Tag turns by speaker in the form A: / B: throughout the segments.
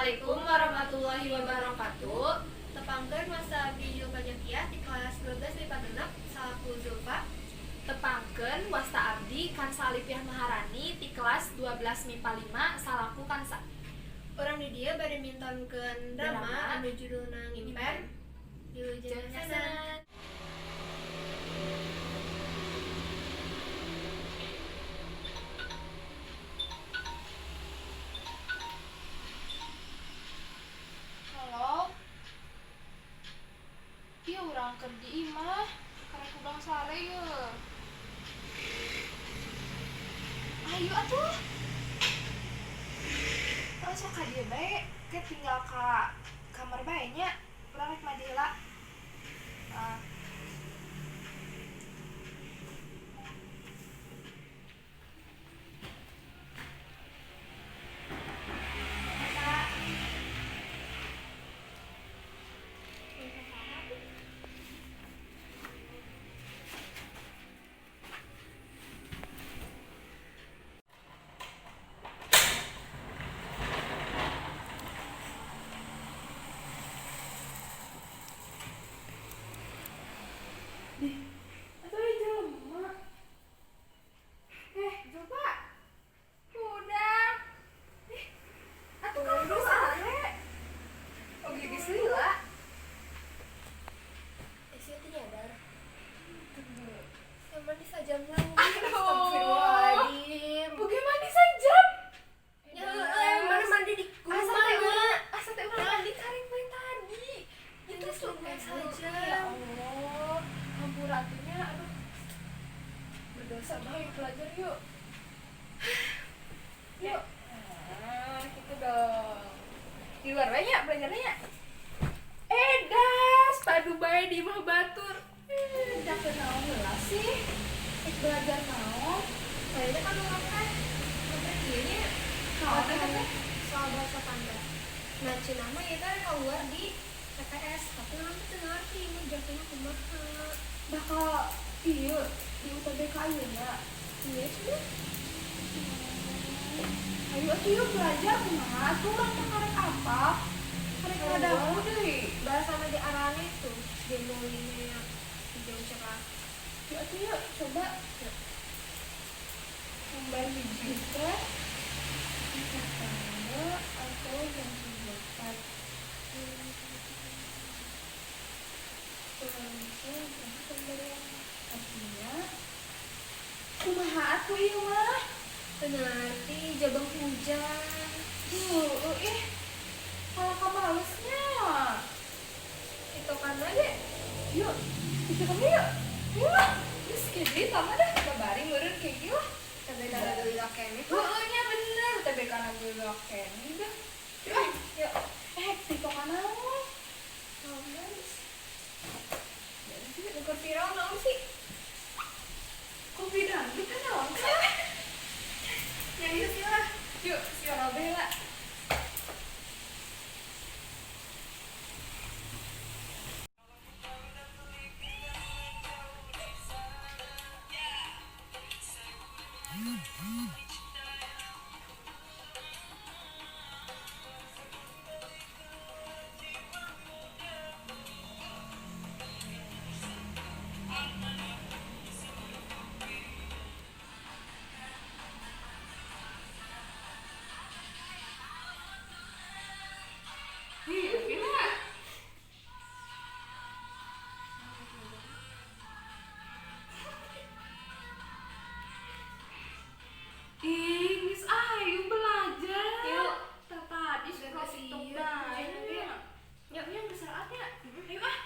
A: Assalamualaikum warahmatullahi wabarakatuh.
B: Tepangkeun wasta abdi Zulfa Zakiah di kelas 12 MIPA 6 salaku Zulfa.
A: Tepangkeun wasta abdi Kansa Alifiah Maharani ti kelas 12 MIPA 5 salaku Kansa.
B: Urang di dieu bade mintonkeun drama
A: Drama.
B: Anu judulna Ngimpen. Wilujeng nyaksian.
C: Halo. Iya, urang keur di imah, karek hudang sare ye. Ayo atuh. Urang sok ka dieu bae, ke tinggal ka kamar bae nya. Urang rek mandi heula. Ah. Atuh ieu jelema. Eh, Zulfa. Hudang. Eh, atuh kamu sare. Oge geus lila.
B: Eh, sia teu nyadar. Yang mandi sajam lah.
C: Aduh.
B: Astagfirullahaladzim.
C: Bukan mandi sajam.
B: Ya, eh, mana mandi di
C: Asa teh
B: mana?
C: urang, asa teh urang mandi karek poe tadi.
B: Itu subuh saja.
C: Ya Allah, hampura atuh nya, aduh. Berdosa banget belajar yuk. Yuk. Nah, gitu dong. Di luar banyak belajarnya. Eh, das, padu bae di imah batur. Eh, dah naon heula sih? Rek belajar naon?
B: Kayaknya kan urang teh ngobrol ieu nya.
C: Naon eta teh?
B: Soal bahasa panda. Nah, cenah mah ieu teh keluar di TPS, tapi urang teh teu ngarti jatuhna kumaha.
C: Bakal iya di UTBK ieu nya.
B: Iya cenah.
C: Ayo atuh yuk belajar, kumaha atuh urang teh karek apa? Karek ngadagu deui.
B: Bahasa di arane tuh demonya hijau cerah.
C: Yuk atuh yuk coba. Lembar hiji teh tanda atau yang sebutan. Pemberian artinya kumaha atuh ieu mah?
B: Teu ngarti jabang hujan.
C: Duh, ih. Kalah ka malesnya.
B: Tiktokan aja.
C: Yuk, tiktokan yuk. Yuk lah. Geus kieu tama dah, babari meureun kayak kieu lah.
B: TBK gak keneh.
C: Heeh nya bener, TBK na geuleuh keneh dah. Yuk, ah.
B: Yuk.
C: Eh, tiktokan naon?
B: Naon guys? Nu keur viral naon sih?
C: Kopi dangdut kan naon sih?
B: Ya yuk sih lah.
C: Yuk, si Bella. Ih, Vina. Ih, geus ayo belajar.
B: Yuk.
C: Tah tadi suka
B: Geus
C: TikTok
B: ieu,
C: bae.
B: hujan.
C: Yuk, yuk geus saatnya. Ayo ah.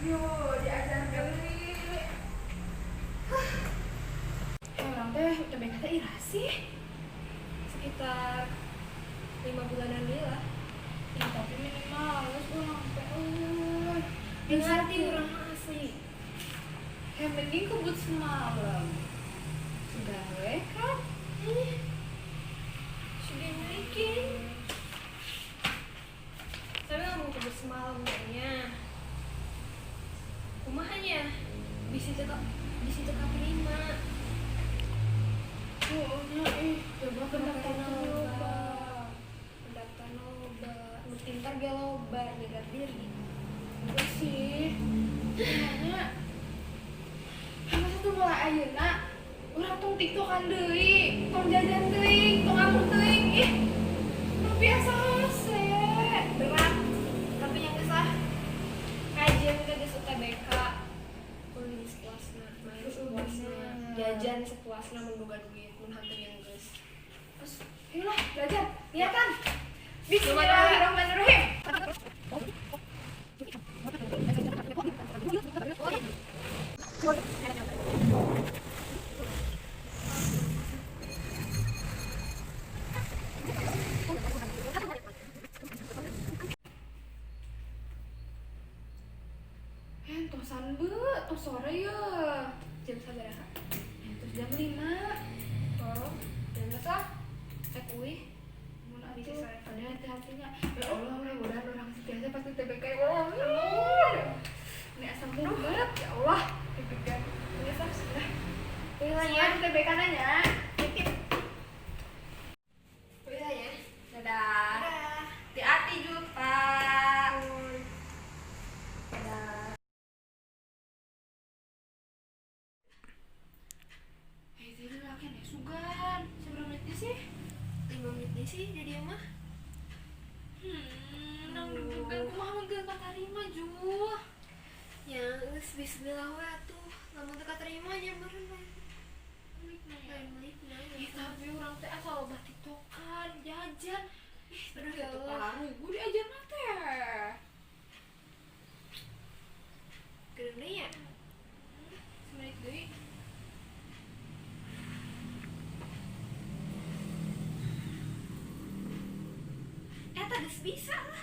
C: Yuk, diajar deui. Eh, urang teh UTBK teh iraha sih?
B: Sekitar 5 bulanan deui lah.
C: Ih, tapi mini males urang teh euy.
B: Teu ngarti urang mah asli.
C: Ya mending kebut semalam. Sudah we kan?
B: Ih. Sudah naikin. Tapi nggak mau kebut semalam kayaknya. Kumaha nya? Di situ kok, di situ katerima.
C: Oh, nya ih, coba
B: Pendaftar
C: pendaftar
B: loba. Pendaftar loba. Nu pintar ge loba nyegar diri.
C: Enggak sih. Sebenarnya masa tuh mulai ayeuna urang tong tiktokan deui, tong jajan teuing, tong amun teuing. Ih, nu biasa hese.
B: Berat. Tapi yang geus lah. Kajian ke geus UTBK. Ulin sepuasna, main sepuasna, jajan sepuasna mun boga duit, mun hanteu yang geus.
C: Terus, ayolah belajar, niatan. Bismillahirrahmanirrahim. Tosan be, tos sore ya.
B: Jam sabaraha?
C: Tos jam 5.
B: Oh, jam berapa? Cek uih.
C: Mun
B: Bisa
C: atuh,
B: saya.
C: ada hati-hatinya. Ya Allah, mudah-mudahan orang biasa pasti TBK ya Allah. Ini asam banget ya Allah. Deg-degan.
B: Geus lah, sudah. Uih lah ya.
C: Semuanya TBK nanya.
B: Titip. Uih lah ya.
C: Dadah.
B: Dadah.
C: Hati-hati Juta. Dadah. Eh, tadi laki nih sugan. Seberapa menit sih?
B: 5 menit deh sih jadi mah.
C: Nang deg-degan kumaha mun teu katarima Ju.
B: Ya, geus bismillah we atuh. Lamun teu katerima nya meureun lain. Lain melikna.
A: Ih, tapi urang teh asa loba tiktokan, jajan. Ih,
B: Aduh,
A: aduh
B: ya
A: ya
B: Allah.
C: Parugu diajarna teh.
B: Geureun deui ya.
C: Semenit deui.
B: Eta geus bisa lah.